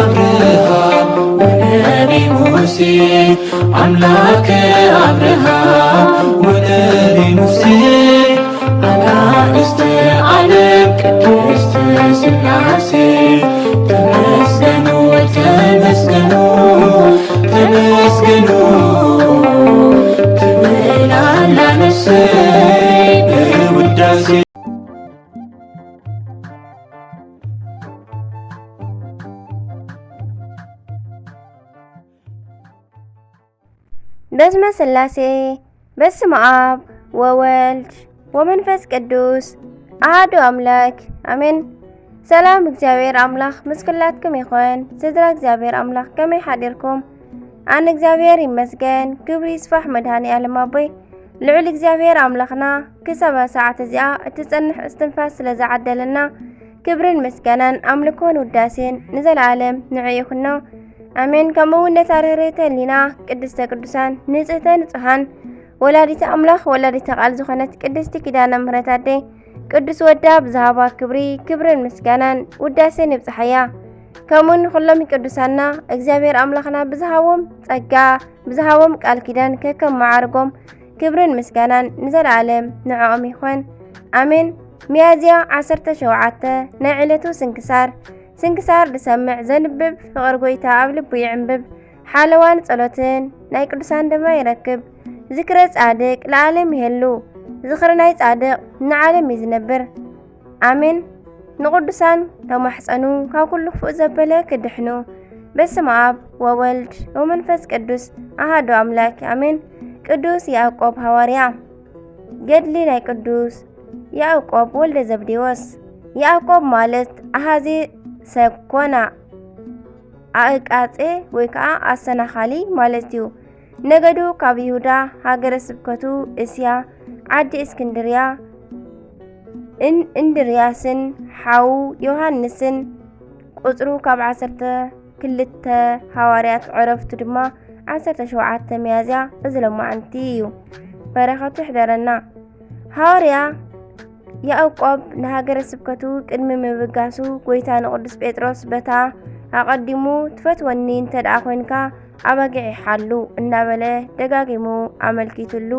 አብርሃም ወነቢ ሙሴ፣ አምላከ አብርሃም ወነቢ ሙሴ፣ አጋእዝተ ዓለም ቅድስት ሥላሴ፣ ተመስገኑ፣ ተመስገኑ፣ ተመስገኑ ትብል ኣላ ነፍሰይ በውዳሴ። በስመ ሥላሴ፣ በስመ አብ ወወልድ ወመንፈስ ቅዱስ አሐዱ አምላክ አሜን። ሰላም እግዚኣብሔር ኣምላኽ ምስ ኩላትኩም ይኹን። ስድራ እግዚኣብሔር ኣምላኽ ከመይ ሓዲርኩም? ኣነ እግዚኣብሔር ይመስገን፣ ክብሪ ይስፋሕ መድኃኔ ዓለም ኣቦይ። ልዑል እግዚኣብሔር ኣምላኽና ክሳብ ሰዓት እዚኣ እትጸንሕ እስትንፋስ ስለ ዝዓደለና ክብርን ምስጋናን ኣምልኮን ውዳሴን ንዘለዓለም ንዑ ይኹኖ። ኣሜን። ከምኡ እውን ነታ ርህርህተ ህሊና ቅድስተ ቅዱሳን ንጽህተ ንጹሃን ወላዲተ ኣምላኽ ወላዲተ ቃል ዝኾነት ቅድስቲ ኪዳነ ምሕረት ኣደይ ቅዱስ ወዳ ብዝሃባ ክብሪ ክብርን ምስጋናን ውዳሴን ይብጽሓያ። ከምኡ ንኹሎም ቅዱሳና እግዚኣብሔር ኣምላኽና ብዝሃቦም ጸጋ ብዝሃቦም ቃል ኪዳን ከከም መዓርጎም ክብርን ምስጋናን ንዘለዓለም ንዕኦም ይኹን። ኣሜን። ሚያዝያ ዓሰርተ ሸውዓተ ናይ ዕለቱ ስንክሳር። ስንክሳር ዝሰምዕ ዘንብብ ፍቕሪ ጐይታ ኣብ ልቡ ይዕንብብ። ሓለዋን ጸሎትን ናይ ቅዱሳን ድማ ይረክብ። ዝክረ ጻድቅ ለዓለም ይሄሉ። ዝኽሪ ናይ ጻድቅ ንዓለም እዩ ዝነብር። ኣሜን። ንቅዱሳን ተማሕጸኑ፣ ካብ ኩሉ ክፉእ ዘበለ ክድሕኑ። በስመ ኣብ ወወልድ ወመንፈስ ቅዱስ ኣሃዱ ኣምላክ ኣሜን። ቅዱስ ያዕቆብ ሃዋርያ። ገድሊ ናይ ቅዱስ ያዕቆብ ወልደ ዘብዴዎስ። ያዕቆብ ማለት ኣሃዜ ሰኮና፣ ኣእቃጼ ወይ ከዓ ኣሰናኻሊ ማለት እዩ። ነገዱ ካብ ይሁዳ፣ ሃገረ ስብከቱ እስያ፣ ዓዲ እስክንድርያ፣ እን-፣ እንድርያስን ሓዉ ዮሃንስን፣ ቁጽሩ ካብ ዓሰርተ ክልተ፣ ሃዋርያት ዕረፍቱ ድማ ዓሰርተ ሸውዓተ ሚያዝያ፣ እዚ ሎማዓንቲ እዩ። በረኸቱ ይሕደረና። ሃዋርያ ያዕቆብ ንሃገረ ስብከቱ ቅድሚ ምብጋሱ፣ ጐይታ ንቅዱስ ጴጥሮስ በታ ኣቐዲሙ፣ "ትፈትወኒ እንተ ደኣ ኾይንካ፣ ኣባጊዕ ይሓሉ" እናበለ ደጋጊሙ ኣመልኪቱሉ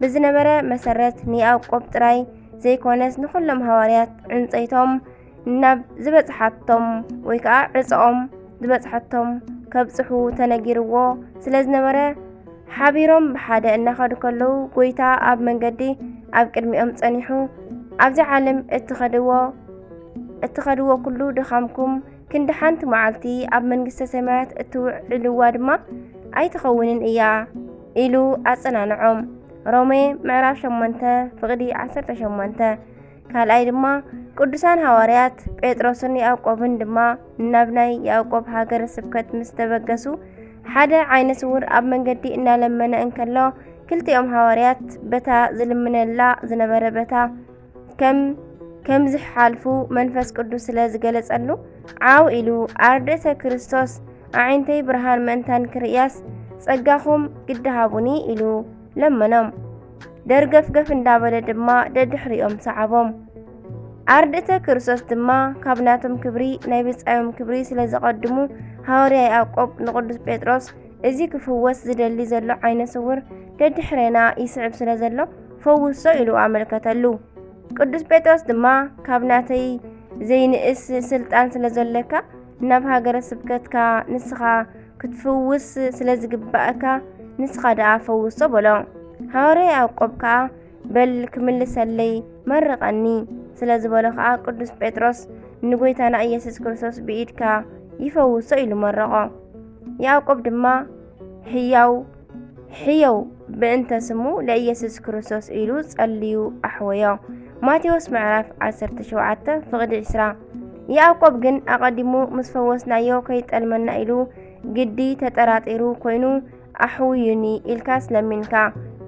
ብዝነበረ መሰረት፣ ንያዕቆብ ጥራይ ዘይኮነስ፣ ንኹሎም ሃዋርያት ዕንጸይቶም ናብ ዝበጽሓቶም ወይ ከኣ ዕጸኦም ዝበጽሐቶም ከብጽሑ ተነጊርዎ ስለ ዝነበረ፣ ሓቢሮም ብሓደ እናኸዱ ከለዉ፣ ጐይታ ኣብ መንገዲ ኣብ ቅድሚኦም ጸኒሑ፣ "ኣብዚ ዓለም እትኸድዎ፣ እትኸድዎ ኩሉ ድኻምኩም ክንዲ ሓንቲ መዓልቲ ኣብ መንግስተ ሰማያት እትውዕልዋ ድማ ኣይትኸውንን እያ" ኢሉ ኣጸናንዖም። ሮሜ ምዕራፍ ሸሞንተ ፍቕዲ ዓሰርተ ሸሞንተ። ካልኣይ ድማ፣ ቅዱሳን ሃዋርያት ጴጥሮስን ያዕቆብን ድማ ናብ ናይ ያዕቆብ ሃገረ ስብከት ምስ ተበገሱ፣ ሓደ ዓይነ ስውር ኣብ መንገዲ እናለመነ እንከሎ፣ ክልቲኦም ሃዋርያት በታ ዝልምነላ ዝነበረ በታ ከም፣ ከም ዝሓልፉ መንፈስ ቅዱስ ስለ ዝገለጸሉ፣ ዓው ኢሉ፣ "ኣርድእተ ክርስቶስ፣ ኣዒንተይ ብርሃን ምእንታን ክርእያስ፣ ጸጋኹም ግዲ ሃቡኒ" ኢሉ ለመኖም። ደርገፍገፍ እንዳበለ ድማ ደድሕሪኦም ሰዓቦም። ኣርድእተ ክርስቶስ ድማ ካብ ናቶም ክብሪ ናይ ብጻዮም ክብሪ ስለ ዘቐድሙ፣ ሃዋርያ ያዕቆብ ንቅዱስ ጴጥሮስ፣ "እዚ ክፍወስ ዝደሊ ዘሎ ዓይነ ስውር ደድሕሬና ይስዕብ ስለ ዘሎ፣ ፈውሶ" ኢሉ ኣመልከተሉ። ቅዱስ ጴጥሮስ ድማ፣ "ካብ ናተይ ዘይንእስ ስልጣን ስለ ዘለካ፣ ናብ ሃገረ ስብከትካ ንስኻ ክትፍውስ ስለ ዝግባእካ፣ ንስኻ ደኣ ፈውሶ" በሎ። ሃዋርያ ያዕቆብ ከኣ፣ "በል ክምልሰለይ መርቐኒ" ስለ ዝበሎ ከኣ፣ ቅዱስ ጴጥሮስ ንጐይታና ኢየሱስ ክርስቶስ ብኢድካ ይፈውሶ ኢሉ መረቖ። ያዕቆብ ድማ፣ "ሕያው፣ ሕየው ብእንተ ስሙ ለኢየሱስ ክርስቶስ" ኢሉ ጸልዩ ኣሕወዮ። ማቴዎስ ምዕራፍ ዓሰርተ ሸውዓተ ፍቕዲ ዕስራ። ያዕቆብ ግን ኣቐዲሙ፣ "ምስ ፈወስናዮ ከይጠልመና" ኢሉ ግዲ ተጠራጢሩ ኮይኑ፣ "ኣሕውዩኒ" ኢልካስ ለሚንካ፣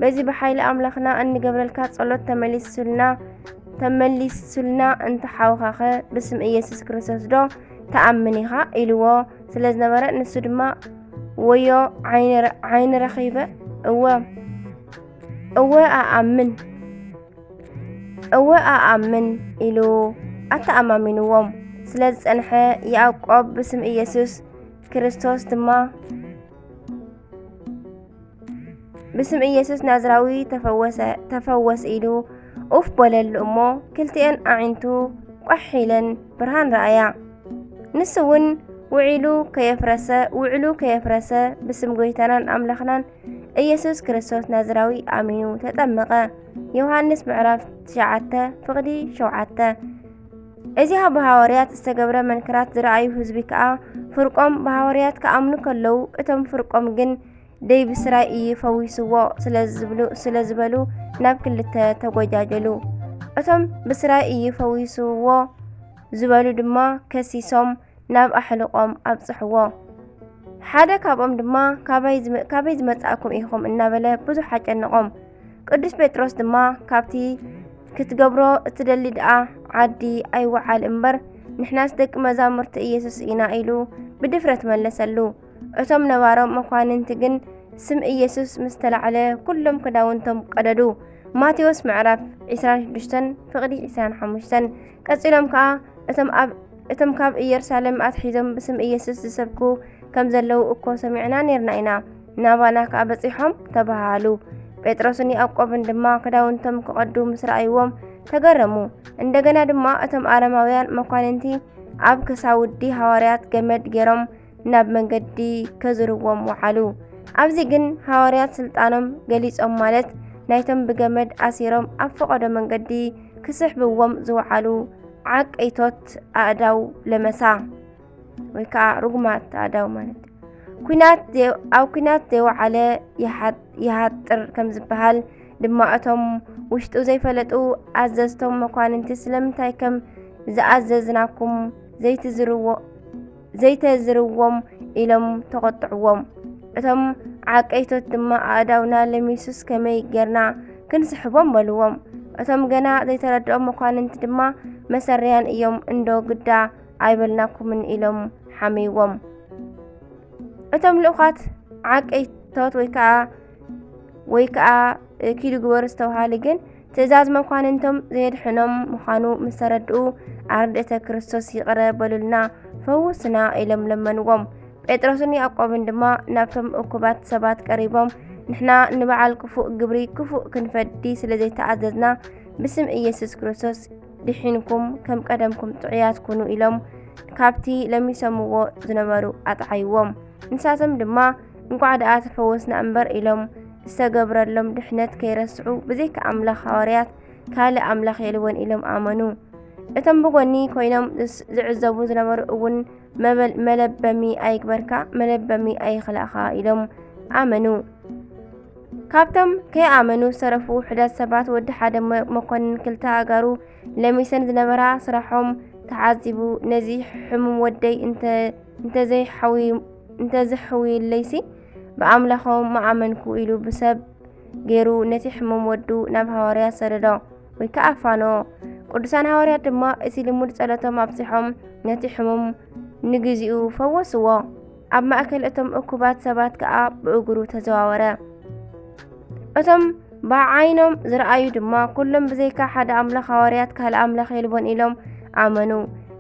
በዚ ብሓይሊ ኣምላኽና እንገብረልካ ጸሎት ተመሊሱልና፣ ተመሊሱልና እንተሓውኻኸ ብስም ኢየሱስ ክርስቶስ ዶ ትኣምን ኢኻ? ኢልዎ ስለ ዝነበረ፣ ንሱ ድማ፣ "ወዮ ዓይኒ ረ-፣ ዓይኒ ረኺበ፣ እወ፣ እወ ኣኣምን፣ እወ ኣኣምን" ኢሉ ኣተኣማሚንዎም ስለ ዝጸንሐ፣ ያዕቆብ ብስም ኢየሱስ ክርስቶስ ድማ ብስም ኢየሱስ ናዝራዊ ተፈወሰ፣ ተፈወስ ኢሉ ኡፍ በለሉ እሞ፣ ክልቲኤን ኣዒንቱ ቋሕ ኢለን ብርሃን ረኣያ። ንሱ እውን ውዒሉ ከየፍረሰ፣ ውዕሉ ከየፍረሰ ብስም ጎይታናን ኣምላኽናን ኢየሱስ ክርስቶስ ናዝራዊ ኣሚኑ ተጠመቐ። ዮሃንስ ምዕራፍ ትሽዓተ ፍቕዲ ሸውዓተ። እዚኣ ብሃዋርያት ዝተገብረ መንክራት ዝረኣዩ ህዝቢ ከኣ ፍርቆም ብሃዋርያት ክኣምኑ ከለዉ፣ እቶም ፍርቆም ግን ደይ ብስራይ እዩ ፈዊስዎ ስለ ዝብሉ፣ ስለ ዝበሉ ናብ ክልተ ተጎጃጀሉ። እቶም ብስራይ እዩ ፈዊስዎ ዝበሉ ድማ ከሲሶም ናብ ኣሕልቆም ኣብጽሕዎ። ሓደ ካብኦም ድማ ካበይ ዝመ-፣ ካበይ ዝመጻእኩም ኢኹም እናበለ ብዙሕ ኣጨነቖም። ቅዱስ ጴጥሮስ ድማ ካብቲ ክትገብሮ እትደሊ ደኣ ዓዲ ኣይወዓል እምበር ንሕናስ ደቂ መዛሙርቲ ኢየሱስ ኢና ኢሉ ብድፍረት መለሰሉ። እቶም ነባሮም መኳንንቲ ግን ስም ኢየሱስ ምስ ተላዕለ ኩሎም ክዳውንቶም ቀደዱ። ማቴዎስ ምዕራፍ ዕስራን ሽዱሽተን ፍቕዲ ዕስራን ሓሙሽተን። ቀጺሎም ከኣ እቶም ኣብ፣ እቶም ካብ ኢየሩሳሌም ኣትሒዞም ብስም ኢየሱስ ዝሰብኩ ከም ዘለዉ እኮ ሰሚዕና ኔርና ኢና፣ ናባና ከኣ በጺሖም ተባሃሉ። ጴጥሮስን ያዕቆብን ድማ ክዳውንቶም ክቐዱ ምስ ረኣይዎም ተገረሙ። እንደገና ድማ እቶም ኣረማውያን መኳንንቲ ኣብ ክሳውዲ ሃዋርያት ገመድ ገይሮም ናብ መንገዲ ከዝርዎም ወዓሉ። ኣብዚ ግን ሃዋርያት ስልጣኖም ገሊጾም፣ ማለት ናይቶም ብገመድ ኣሲሮም ኣብ ፈቐዶ መንገዲ ክስሕብዎም ዝወዓሉ ዓቀይቶት ኣእዳው ለመሳ፣ ወይ ከዓ ርጉማት ኣእዳው ማለት እዩ። ኲናት ዘይ-፣ ኣብ ኲናት ዘይወዓለ ይሓ-፣ ይሃጥር ከም ዝበሃል ድማ እቶም ውሽጡ ዘይፈለጡ ኣዘዝቶም መኳንንቲ ስለምንታይ ከም ዝኣዘዝናኩም ዘይትዝርዎ-፣ ዘይተዝርዎም ኢሎም ተቖጥዕዎም። እቶም ዓቀይቶት ድማ ኣእዳውና ለሚሱስ ከመይ ጌርና ክንስሕቦም በልዎም። እቶም ገና ዘይተረድኦም መኳንንቲ ድማ መሰረያን እዮም እንዶ ግዳ ኣይበልናኩምን ኢሎም ሓምይዎም። እቶም ልኡኻት ዓቀይቶት ወይ ከዓ፣ ወይ ከዓ ኪዱ ግበሩ ዝተባሃሉ ግን ትእዛዝ መኳንንቶም ዘየድሕኖም ምዃኑ ምስ ተረድኡ ኣርድእተ ክርስቶስ ይቕረ በሉልና፣ ፈውስና ኢሎም ለመንዎም። ጴጥሮስን ያዕቆብን ድማ ናብቶም እኩባት ሰባት ቀሪቦም፣ ንሕና ንበዓል ክፉእ ግብሪ ክፉእ ክንፈዲ ስለ ዘይተኣዘዝና ብስም ኢየሱስ ክርስቶስ ድሒንኩም ከም ቀደምኩም ጥዑያት ኩኑ ኢሎም ካብቲ ለሚሶምዎ ዝነበሩ ኣጥዓይዎም። ንሳቶም ድማ እንቋዕ ደኣ ተፈወስና እምበር ኢሎም ዝተገብረሎም ድሕነት ከይረስዑ ብዘይካ ኣምላኽ ሃዋርያት ካልእ ኣምላኽ የልቦን ኢሎም ኣመኑ። እቶም ብጎኒ ኮይኖም ዝስ-፣ ዝዕዘቡ ዝነበሩ እውን መበል-፣ መለበሚ ኣይግበርካ፣ መለበሚ ኣይኽላእኻ ኢሎም ኣመኑ። ካብቶም ከይኣመኑ ዝተረፉ ውሑዳት ሰባት ወዲ ሓደ መ-፣ መኮንን ክልተ ኣጋሩ ለሚሰን ዝነበራ ስራሖም ተዓዚቡ፣ ነዚ ሕሙም ወደይ እንተ-፣ እንተዘይሓዊ-፣ እንተዘሕውዩለይሲ ብኣምላኾም ምኣመንኩ ኢሉ ብሰብ ገይሩ ነቲ ሕሙም ወዱ ናብ ሃዋርያት ሰደዶ፣ ወይ ከኣ ኣፋነዎ። ቅዱሳን ሃዋርያት ድማ እቲ ልሙድ ጸሎቶም ኣብጺሖም ነቲ ሕሙም ንግዚኡ ፈወስዎ። ኣብ ማእከል እቶም እኩባት ሰባት ከኣ ብእግሩ ተዘዋወረ። እቶም ብዓይኖም ዝረኣዩ ድማ ኩሎም ብዘይካ ሓደ ኣምላኽ ሃዋርያት ካልእ ኣምላኽ የልቦን ኢሎም ኣመኑ።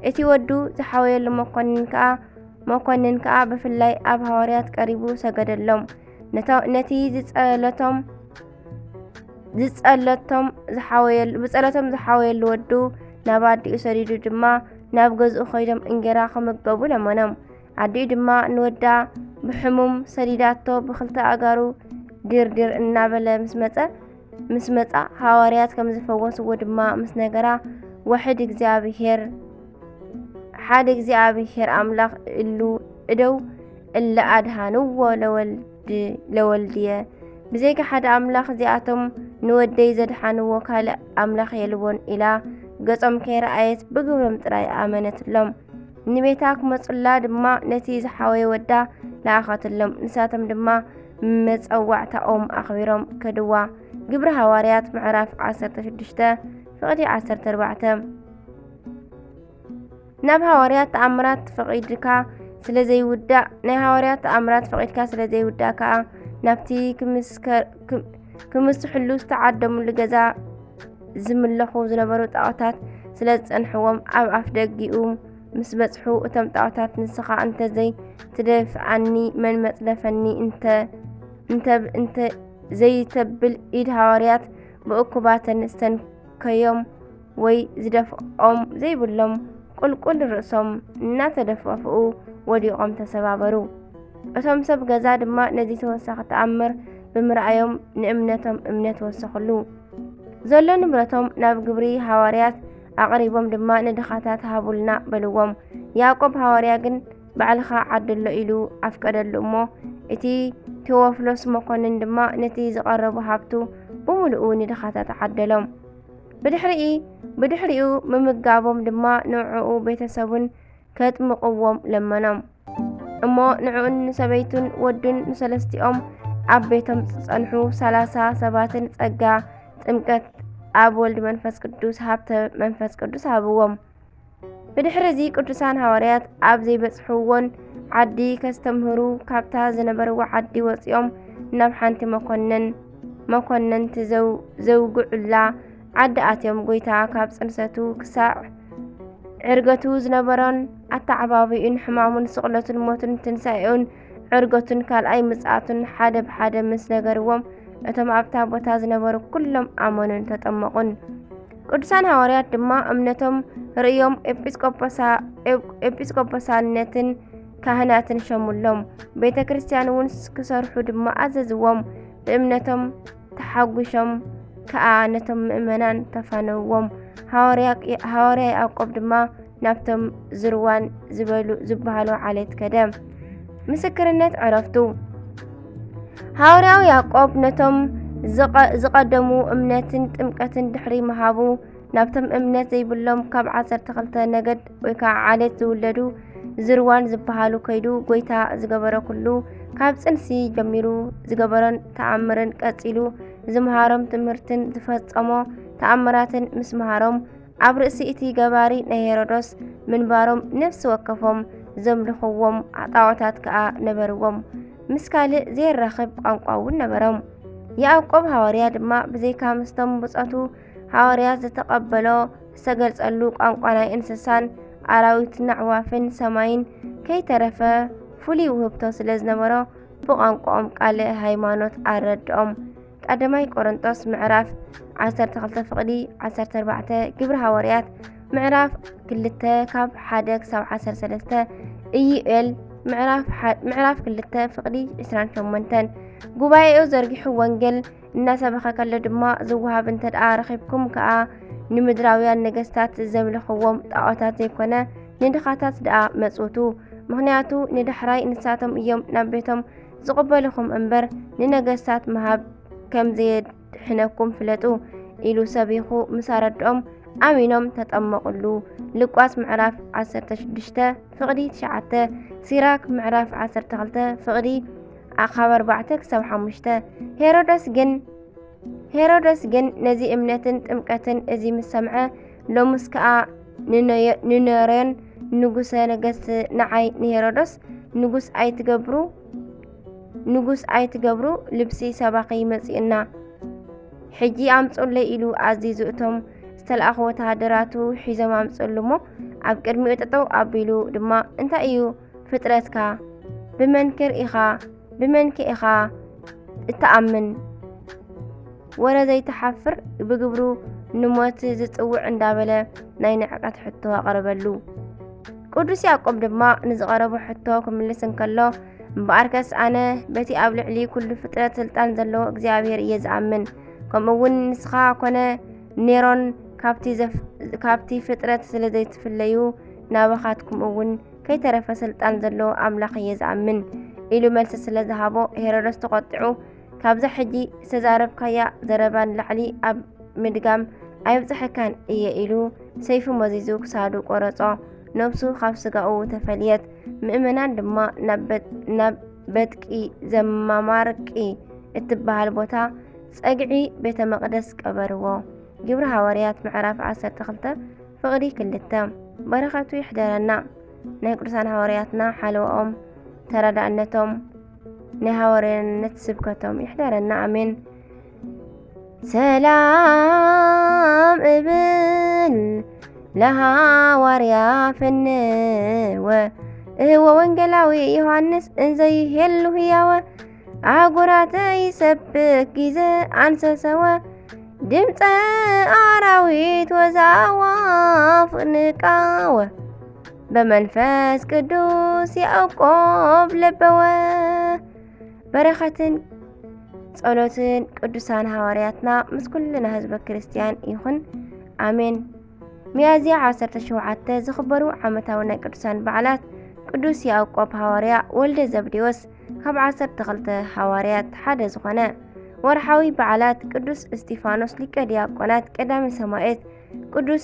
እቲ ወዱ ዝሓወየሉ መኮንን ከኣ፣ መኮንን ከኣ ብፍላይ ኣብ ሃዋርያት ቀሪቡ ሰገደሎም። ነቶ-፣ ነቲ ዝጸሎቶም፣ ዝጸሎቶም ዝሓወየሉ፣ ብጸሎቶም ዝሓወየሉ ወዱ ናብ ኣዲኡ ሰዲዱ ድማ ናብ ገዝኡ ከይዶም እንጌራ ክምገቡ ለመኖም። ኣዲኡ ድማ ንወዳ ብሕሙም ሰዲዳቶ ብኽልተ ኣጋሩ ዲርዲር እናበለ ምስ መጸ፣ ምስ መጻ ሃዋርያት ከም ዝፈወስዎ ድማ ምስ ነገራ፣ ዋሕድ እግዚኣብሔር፣ ሓደ እግዚኣብሔር ኣምላኽ እሉ እደው እለ ኣድሃንዎ ለወልድ-፣ ለወልድየ። ብዘይካ ሓደ ኣምላኽ እዚኣቶም ንወደይ ዘድሓንዎ ካልእ ኣምላኽ የልቦን ኢላ ገጾም ከይረኣየት ብግብሮም ጥራይ ኣመነትሎም። ንቤታ ክመጹላ ድማ ነቲ ዝሓወየ ወዳ ለኣኸትሎም። ንሳቶም ድማ መጸዋዕታኦም ኣኽቢሮም ከድዋ። ግብሪ ሃዋርያት ምዕራፍ ዓሰርተ ሽዱሽተ ፍቕዲ ዓሰርተ ኣርባዕተ። ናብ ሃዋርያት ተኣምራት ፈቒድካ ስለ ዘይውዳእ፣ ናይ ሃዋርያት ተኣምራት ፈቒድካ ስለ ዘይውዳእ ከኣ ናብቲ ክምስከ-፣ ክም-፣ ክምስሕሉ ዝተዓደሙሉ ገዛ ዝምለኹ ዝነበሩ ጣዖታት ስለ ዝጸንሕዎም ኣብ ኣፍ ደጊኡ ምስ በጽሑ፣ እቶም ጣዖታት፣ "ንስኻ እንተ ዘይትደፍኣኒ፣ መን መጽደፈኒ?" እንተ፣ እንተ፣ እንተ ዘይተብል ኢድ ሃዋርያት ብእኩባተን ዝተንከዮም ወይ ዝደፍኦም ዘይብሎም፣ ቁልቁል ርእሶም እናተደፋፍኡ ወዲቖም ተሰባበሩ። እቶም ሰብ ገዛ ድማ ነዚ ተወሳኺ ተኣምር ብምርኣዮም ንእምነቶም እምነት ወሰኹሉ። ዘሎ ንብረቶም ናብ ግብሪ ሃዋርያት ኣቕሪቦም ድማ ንድኻታት ሃቡልና በልዎም። ያዕቆብ ሃዋርያ ግን ባዕልኻ ዓድሎ ኢሉ ኣፍቀደሉ እሞ እቲ ቴዎፍሎስ መኮንን ድማ ነቲ ዝቐረቡ ሃብቱ ብምሉኡ ንድኻታት ዓደሎም። ብድሕሪኡ ብድሕሪኡ ምምጋቦም ድማ ንዕኡ ቤተሰቡን ከጥምቕዎም ለመኖም። እሞ ንዕኡን ንሰበይቱን ወዱን ንሰለስቲኦም ኣብ ቤቶም ዝጸንሑ ሰላሳ ሰባትን ጸጋ ጥምቀት ኣብ ወልድ መንፈስ ቅዱስ ሃብተ መንፈስ ቅዱስ ሃብዎም። ብድሕሪ እዚ ቅዱሳን ሃዋርያት ኣብ ዘይበጽሕዎን ዓዲ ከስተምህሩ ካብታ ዝነበርዋ ዓዲ ወጺኦም ናብ ሓንቲ መኮነን-፣ መኮነንቲ ዘው-፣ ዘውግዑላ ዓዲ ኣትዮም። ጎይታ ካብ ጽንሰቱ ክሳዕ ዕርገቱ ዝነበሮን ኣተዓባቢኡን ሕማሙን ስቕለቱን ሞቱን ትንሳኤኡን ዕርገቱን ካልኣይ ምጽኣቱን ሓደ ብሓደ ምስ ነገርዎም እቶም ኣብታ ቦታ ዝነበሩ ኩሎም ኣመኑን ተጠመቑን። ቅዱሳን ሃዋርያት ድማ እምነቶም ርእዮም ኤጲስቆጶሳ-፣ ኤፕ-፣ ኤጲስቆጶሳልነትን ካህናትን ሸሙሎም። ቤተ ክርስቲያን እውን ክሰርሑ ድማ ኣዘዝዎም። ብእምነቶም ተሓጒሾም ከኣ ነቶም ምእመናን ተፋነውዎም። ሃዋርያ፣ ሃዋርያ ያዕቆብ ድማ ናብቶም ዝርዋን ዝበሉ፣ ዝበሃሉ ዓሌት ከደ። ምስክርነት ዕረፍቱ። ሃዋርያዊ ያዕቆብ ነቶም ዝቐ-፣ ዝቐደሙ እምነትን ጥምቀትን ድሕሪ ምሃቡ፣ ናብቶም እምነት ዘይብሎም ካብ ዓሰርተ ክልተ ነገድ ወይ ከዓ ዓሌት ዝውለዱ ዝርዋን ዝበሃሉ ከይዱ፣ ጎይታ ዝገበረ ኩሉ፣ ካብ ጽንሲ ጀሚሩ ዝገበሮን ተኣምርን ቀጺሉ ዝምሃሮም ትምህርትን ዝፈጸሞ ተኣምራትን ምስ ምሃሮም፣ ኣብ ርእሲ እቲ ገባሪ ናይ ሄሮዶስ ምንባሮም ነፍሲ ወከፎም ዘምልኽዎም ጣዖታት ከኣ ነበርዎም። ምስ ካልእ ዘየራኽብ ቋንቋ እውን ነበሮም። ያዕቆብ ሃዋርያ ድማ ብዘይካ ምስቶም ብጾቱ ሃዋርያት ዝተቐበሎ ዝተገልጸሉ ቋንቋ ናይ እንስሳን ኣራዊትን ኣዕዋፍን ሰማይን ከይተረፈ ፍሉይ ውህብቶ ስለ ዝነበሮ ብቋንቋኦም ቃለ ሃይማኖት ኣረድኦም። ቀዳማይ ቆሮንጦስ ምዕራፍ ዓሰርተ ክልተ ፍቕዲ ዓሰርተ ኣርባዕተ፣ ግብሪ ሃዋርያት ምዕራፍ ክልተ ካብ ሓደ ክሳብ ዓሰርተ ሰለስተ፣ ኢዩኤል ምዕራፍ ሓ-፣ ምዕራፍ ክልተ ፍቕዲ ዕስራን ሸሞንተን። ጉባኤኡ ዘርጊሑ ወንጌል እናሰበኸ ከሎ ድማ፣ ዝወሃብ እንተ ደኣ ረኺብኩም ከኣ፣ ንምድራውያን ነገስታት ዘምልኽዎም ጣዖታት ዘይኮነ፣ ንድኻታት ደኣ መጽውቱ። ምኽንያቱ ንዳሕራይ ንሳቶም እዮም ናብ ቤቶም ዝቕበልኹም እምበር፣ ንነገስታት ምሃብ ከም ዘየድሕነኩም ፍለጡ፣ ኢሉ ሰቢኹ ምስ ኣረድኦም፣ ኣሚኖም ተጠመቑሉ። ሉቃስ ምዕራፍ ዓሰርተ ሽዱሽተ ፍቕዲ ትሽዓተ፣ ሲራክ ምዕራፍ ዓሰርተ ክልተ ፍቕዲ ካብ ኣርባዕተ ክሳብ ሓሙሽተ። ሄሮደስ ግን፣ ሄሮደስ ግን ነዚ እምነትን ጥምቀትን እዚ ምስ ሰምዐ፣ ሎምስ ከኣ ንነዮ-፣ ንነሮን ንጉሰ ነገስት ንዓይ ንሄሮዶስ ንጉስ ኣይትገብሩ፣ ንጉስ ኣይትገብሩ፣ ልብሲ ሰባኺ መጺኡና፣ ሕጂ ኣምጹለይ ኢሉ ኣዚዙ። እቶም ዝተላእኹ ወተሃደራቱ ሒዞም ኣምጽሉ እሞ፣ ኣብ ቅድሚኡ ጠጠው ኣቢሉ ድማ፣ እንታይ እዩ ፍጥረትካ? ብመንከ ርኢኻ? ብመንከ ኢኻ እትኣምን? ወረ ዘይትሓፍር፣ ብግብሩ ንሞት ዝጽውዕ እንዳበለ ናይ ንዕቀት ሕቶ ኣቕረበሉ። ቅዱስ ያዕቆብ ድማ ንዝቐረቦ ሕቶ ክምልስ እንከሎ፣ እምበኣርከስ ኣነ በቲ ኣብ ልዕሊ ኩሉ ፍጥረት ስልጣን ዘለዎ እግዚኣብሔር እየ ዝኣምን፣ ከምኡ እውን ንስኻ ኮነ ኔሮን ካብቲ ዘፍ-፣ ካብቲ ፍጥረት ስለ ዘይትፍለዩ፣ ናባኻትኩም እውን ከይተረፈ ስልጣን ዘለዎ ኣምላኽ እየ ዝኣምን፣ ኢሉ መልሲ ስለ ዝሃቦ፣ ሄሮዶስ ተቖጢዑ፣ "ካብዛ ሕጂ ዝተዛረብካያ ዘረባ ንላዕሊ ኣብ ምድጋም ኣይብጽሐካን እየ" ኢሉ ሰይፉ መዚዙ ክሳዱ ቆረጾ። ነብሱ ካብ ስጋኡ ተፈልየት። ምእመናን ድማ ናብ በት-፣ ናብ በጥቂ ዘማማርቂ እትበሃል ቦታ ጸግዒ ቤተ መቕደስ ቀበርዎ። ግብሪ ሃዋርያት ምዕራፍ ዓሰርተ ክልተ ፍቕዲ ክልተ። በረኸቱ ይሕደረና። ናይ ቅዱሳን ሃዋርያትና ሓለዋኦም፣ ተረዳእነቶም፣ ናይ ሃዋርያነት ስብከቶም ይሕደረና። ኣሜን። ሰላም እብል ለሃዋርያ ፈነወ እህወ ወንጌላዊ ዮሃንስ እንዘይሄሉ ህያወ ኣህጉራተ ይሰብክ ጊዘ ኣንሰሰወ ድምፀ ኣራዊት ወዛዋፍ ንቃወ በመንፈስ ቅዱስ ያዕቆብ ለበወ። በረኸትን ጸሎትን ቅዱሳን ሃዋርያትና ምስ ኩልና ህዝበ ክርስቲያን ይኹን። ኣሜን። ሚያዝያ ዓሰርተ ሸውዓተ ዝኽበሩ ዓመታዊ ናይ ቅዱሳን በዓላት ቅዱስ ያዕቆብ ሃዋርያ ወልደ ዘብዴዎስ ካብ ዓሰርተ ክልተ ሃዋርያት ሓደ ዝኾነ። ወርሓዊ በዓላት ቅዱስ እስጢፋኖስ ሊቀ ዲያቆናት ቀዳሚ ሰማዕት፣ ቅዱስ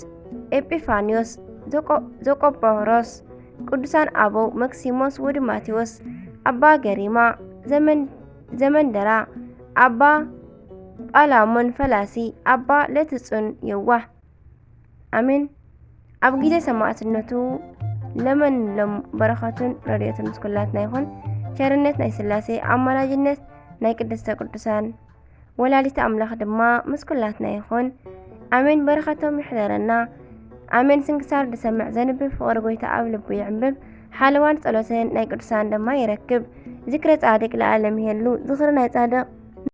ኤጲፋንዮስ ዘቆ- ዘቆጶሮስ፣ ቅዱሳን ኣበው መክሲሞስ ወዲ ማቴዎስ፣ ኣባ ገሪማ ዘመን- ዘመንደራ፣ ኣባ ጳላሞን ፈላሲ፣ ኣባ ለትጹን የዋህ። ኣሜን። ኣብ ግዜ ሰማዕትነቱ ለመንሎም በረኸቱን ረድኤቱን ምስ ኩላትና ይኹን። ቸርነት ናይ ስላሴ፣ ኣማላጅነት ናይ ቅድስተ ቅዱሳን ወላዲተ ኣምላኽ ድማ ምስ ኩላትና ይኹን። ኣሜን። በረኸቶም ይሕደረና። ኣሜን። ስንክሳር ዝሰምዕ ዘንብብ ፍቕሪ ጎይታ ኣብ ልቡ ይዕንብብ። ሓለዋን ጸሎትን ናይ ቅዱሳን ድማ ይረክብ። ዝክረ ጻድቅ ለዓለም ይሄሉ። ዝኽሪ ናይ ጻድቕ